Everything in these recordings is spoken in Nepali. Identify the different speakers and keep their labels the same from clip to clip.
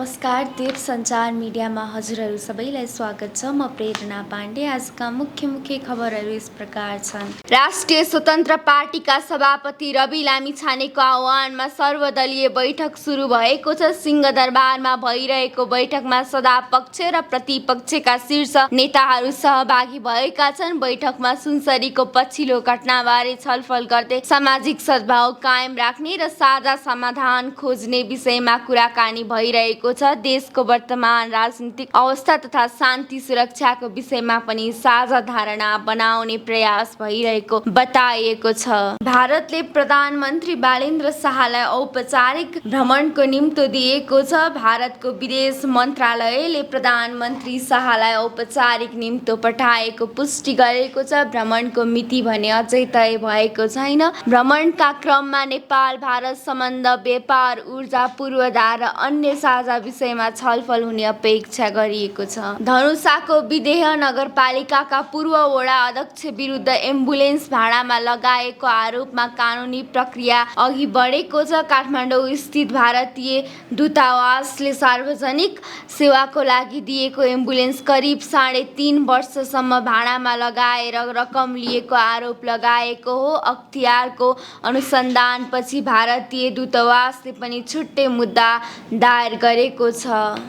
Speaker 1: नमस्कार, देव सञ्चार मिडियामा हजुरहरू सबैलाई स्वागत छ। म प्रेरणा पाण्डे। आजका मुख्य खबरहरू यस प्रकार छन्। राष्ट्रिय स्वतन्त्र पार्टीका सभापति रवि लामिछानेको आह्वानमा सर्वदलीय बैठक सुरु भएको छ। सिंहदरबारमा भइरहेको बैठकमा सदा पक्ष र प्रतिपक्षका शीर्ष नेताहरू सहभागी भएका छन्। बैठकमा सुनसरीको पछिल्लो घटनाबारे छलफल गर्दै सामाजिक सद्भाव कायम राख्ने र साझा समाधान खोज्ने विषयमा कुराकानी भइरहेको छ। देशको वर्तमान राजनीतिक अवस्था तथा शान्ति सुरक्षाको विषयमा पनि साझा धारणा बनाउने प्रयास भइरहेको बताइएको छ। भारतले प्रधानमन्त्री बालेन्द्र शाहलाई औपचारिक भ्रमणको निम्तो दिएको छ। भारतको विदेश मन्त्रालयले प्रधानमन्त्री शाहलाई औपचारिक निम्तो पठाएको पुष्टि गरेको छ। भ्रमणको मिति भने अझै तय भएको छैन। भ्रमणका क्रममा नेपाल भारत सम्बन्ध, व्यापार, ऊर्जा पूर्वाधार र अन्य साझा विषयमा छलफल हुने अपेक्षा गरिएको छ। धनुषाको विदेह नगरपालिकाका पूर्व वडा अध्यक्ष विरुद्ध एम्बुलेन्स भाडामा लगाएको आरोपमा कानुनी प्रक्रिया अघि बढेको छ। काठमाडौँ स्थित भारतीय दूतावासले सार्वजनिक सेवाको लागि दिएको एम्बुलेन्स करिब 3.5 वर्षसम्म भाडामा लगाएर रकम लिएको आरोप लगाएको हो। अख्तियारको अनुसन्धानपछि भारतीय दूतावासले पनि छुट्टै मुद्दा दायर गरेको छ।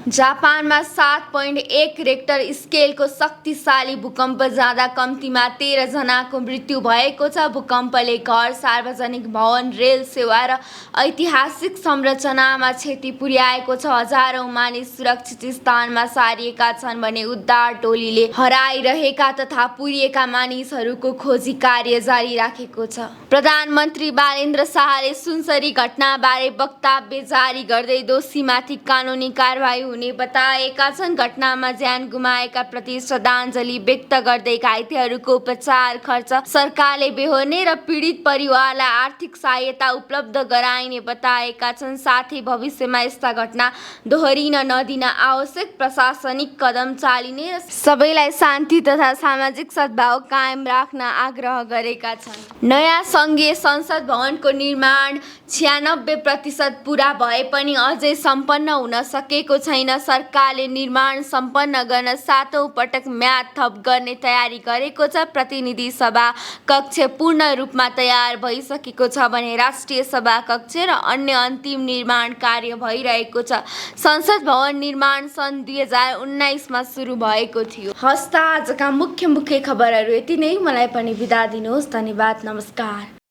Speaker 1: जापानमा 7.1 रेक्टर स्केलको शक्तिशाली भूकम्प जाँदा कम्तीमा 13 जनाको मृत्यु भएको छ। भूकम्पले घर, सार्वजनिक भवन, रेल सेवा र ऐतिहासिक संरचनामा क्षति पुर्याएको छ। हजारौं मानिस सुरक्षित स्थानमा सारिएका छन् भने उद्धार टोलीले हराइरहेका तथा पुरिएका मानिसहरूको खोजी कार्य जारी राखेको छ। प्रधानमन्त्री बालेन्द्र शाहले सुनसरी घटनाबारे वक्तव्य जारी गर्दै दोषीमाथि कानुनी कारबाही हुने बताएका छन्। घटनामा ज्यान गुमाएका प्रति श्रद्धाञ्जली व्यक्त गर्दै घाइतेहरूको उपचार खर्च सरकारले बेहोर्ने र पीडित परिवारलाई आर्थिक सहायता उपलब्ध गराइने बताएका छन्। साथै भविष्यमा यस्ता घटना दोहोरिन नदिन आवश्यक प्रशासनिक कदम चालिने र सबैलाई शान्ति तथा सामाजिक सद्भाव कायम राख्न आग्रह गरेका छन्। नयाँ सङ्घीय संसद भवनको निर्माण 96% पुरा भए पनि अझै सम्पन्न हुन सकेको छैन। सरकारले निर्माण सम्पन्न गर्न 7औं पटक म्याद थप गर्ने तयारी गरेको छ। प्रतिनिधि सभा कक्ष पूर्ण रूपमा तयार भइसकेको छ भने राष्ट्रिय सभा कक्ष र अन्य अन्तिम निर्माण कार्य भइरहेको छ। संसद भवन निर्माण सन् 2019 मा सुरु भएको थियो। हस्ता आजका मुख्य खबरहरू यति नै। मलाई पनि बिदा दिनुहोस्। धन्यवाद। नमस्कार।